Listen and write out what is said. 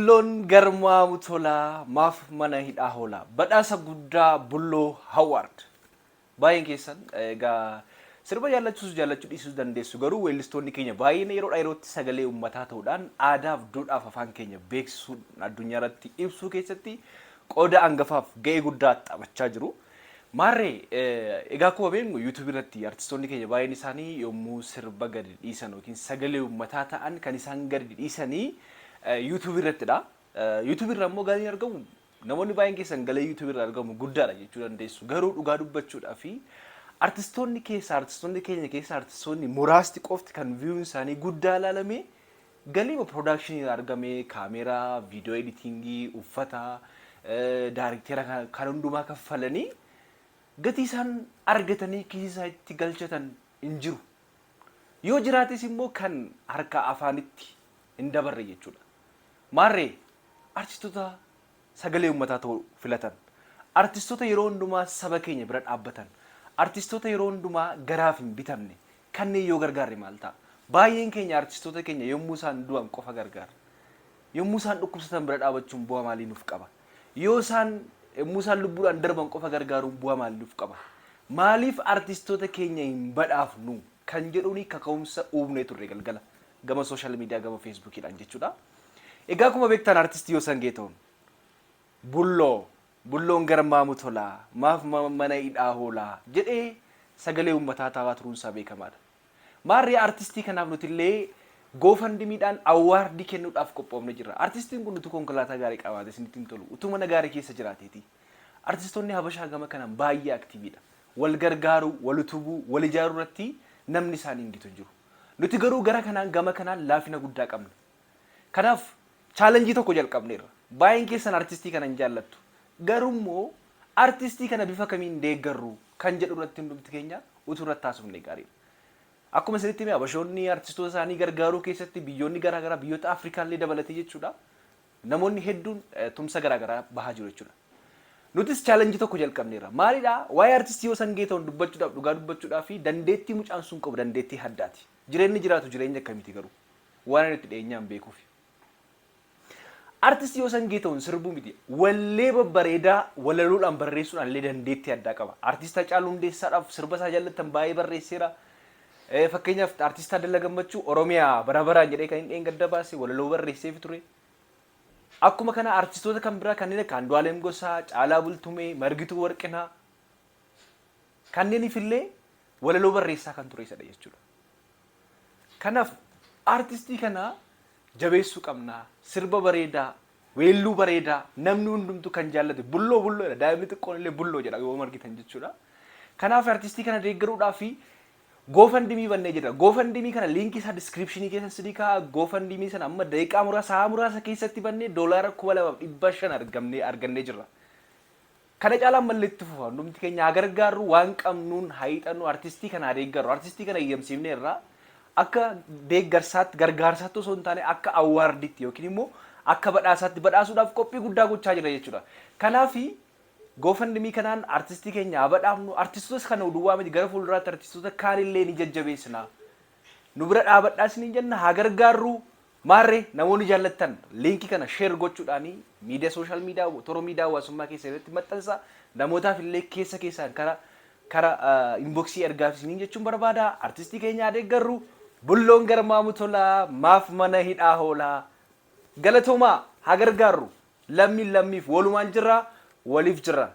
Bulloon garmaamu tolaa maaf mana hidhaa hoolaa? Badhaasa guddaa, Bulloo Award. Baay'een keessan egaa sirba jaallachuus jaallachuu dhiisuus dandeessu, garuu weellistoonni keenya baay'een yeroodhaa yerootti sagalee uummataa ta'uudhaan aadaaf duudhaaf afaan keenya beeksisuun addunyaa irratti ibsuu keessatti qooda hangafaaf ga'ee guddaa taphachaa jiru. Maarree, egaa akkuma beeknu YouTube irratti artistoonni keenya baay'een isaanii yommuu sirba gadi dhiisan yookiin sagalee uummataa ta'an kan isaan gadi dhiisanii YouTube irrattidha. YouTube irra immoo galiin argamu, namoonni baay'een keessan galii YouTube irraa argamu guddaadha jechuu dandeessu. Garuu dhugaa dubbachuudhaa fi artistoonni keenya keessa artistoonni muraasti qofti kan viewn isaanii guddaa ilaalame galii production irraa argame, kaameeraa, video editing, uffata, director kan hundumaa kaffalanii gatii isaan argatanii kiisii isaa itti galchatan hin jiru. Yoo jiraates immoo kan harka afaanitti hin dabarre jechuudha. Maarree, artistoota sagalee uummataa ta'uu filatan, artistoota yeroo hundumaa saba keenya bira dhaabbatan, artistoota yeroo hundumaa garaaf hin bitamne kanneen yoo gargaarre maal ta'a? Baay'een keenya artistoota keenya yommuu isaan du'an qofa gargaara. Yommuu isaan dhukkubsatan bira dhaabachuun bu'aa maalii nuuf qaba? Yoo isaan yommuu isaan lubbuudhaan darban qofa gargaaruun bu'aa maalii nuuf qaba? Maaliif artistoota keenya hin badhaafnu kan jedhuuni kaka'umsa uumnee turre galgala gama social media, gama Facebookiidhaan jechuudha. Egaa akkuma beektan artistii Yoosan Geetahuun "Bulloo, bulloon garmaamu tolaa maaf mana hidhaa hoolaa" jedhee sagalee uummataa ta'aa turuun isaa beekamaadha. Maarree, artistii kanaaf nuti illee GoFundMedhaan award kennuudhaaf qophoofne jirra. Artistiin kun utuu konkolaataa gaarii qabaate isinitti hin tolu. Utuu mana gaarii keessa jiraateeti. Artistoonni Habashaa gama kanaan baay'ee activedha. Wal gargaaruu, wal utubuu, wal ijaaruu irratti namni isaanii hin gitu hin jiru. Nuti garuu gara kanaan gama kanaan laafina guddaa qabna. Kanaaf challenge tokko jalqabneerra. Baay'een keessan artistii kana hin jaallattu. Garuu immoo artistii kana bifa kamiin deeggarru kan jedhu irratti hundumti keenya utuu irratti haasofne gaariidha. Akkuma isinitti hime, Habashoonni artistoota isaanii gargaaruu keessatti biyyoonni garaagaraa, biyyoota Afrikaa illee dabalatee jechuudha. Namoonni hedduun tumsa garaagaraa bahaa jiru jechuudha. Nutis challenge tokko jalqabneerra. Maalidhaa? Waa'ee artistii Yoosan Geetahuun dubbachuudhaaf, dhugaa dubbachuudhaaf fi dandeettii mucaan sun qabu dandeettii addaati. Jireenyi jiraatu jireenya akkamiiti garuu? Waan ani itti dhiyeenyaan beekuuf. Artistii Yoosan Geetahuun sirbuu miti. Wallee babbareedaa walaloodhaan barreessuudhaan illee dandeettii addaa qaba. Artist Hacaaluu Hundeessaadhaaf sirba isaa jaallattan baay'ee barreesseera. Fakkeenyaaf artist Taaddalaa Gammachuu "Oromiyaa bara baraan" jedhee kan inni dheengadda baase walaloo barreesseef ture. Akkuma kana artistoota kan biraa kanneen akka Andu'aalem Gosaa, Caalaa Bultumee, Margituu Warqinaa kanneeniif illee walaloo barreessaa kan ture isadha jechuudha. Kanaaf artistii kana jabeessuu qabna. Sirba bareedaa, weelluu bareedaa, namni hundumtu kan jaallate "bulloo bulloo" jedha. Daa'imni xiqqoon illee "bulloo" jedha yoo argitan jechuudha. Kanaaf artistii kana deeggaruudhaaf GoFundMe bannee jira. GoFundMe kana link isaa description keessa sidii kaa'a. GoFundMe sana amma daqiiqaa muraasa, sa'a muraasa keessatti bannee $2,500 argannee jirra. Kana caalaa ammallee itti fufa. Hundumti keenya haa gargaarru, waan qabnuun haa hiixannu, artistii kana haa deeggarru. Artistii kana eeyyamsiifne irraa akka deeggarsaatti, gargaarsaatti osoo hin taane akka awarditti yookiin immoo akka badhaasaatti badhaasuudhaaf qophii guddaa gochaa jira jechuudha. Kanaafi GoFundMe kanaan artistii keenya haa badhaafnu. Artistoota kana duwwaa miti, gara fuulduraatti artistoota kaanillee ni jajjabeessina. Nu bira dhaabadhaa isiniin jenna, haa gargaarru. Maarree, namoonni jaallattan link kana share gochuudhaanii miidiyaa social media, toora miidiyaa hawaasummaa keessa irratti maxxansa, namootaaf illee keessa keessaan kara inbox ergaaf isiniin jechuun barbaada. Artistii keenya haa deeggarru. "Bulloon garmaamu tolaa maaf mana hidhaa hoolaa?" Galatoomaa, haa gargaarru. Lammiin lammiif walumaan jirra, waliif jirra.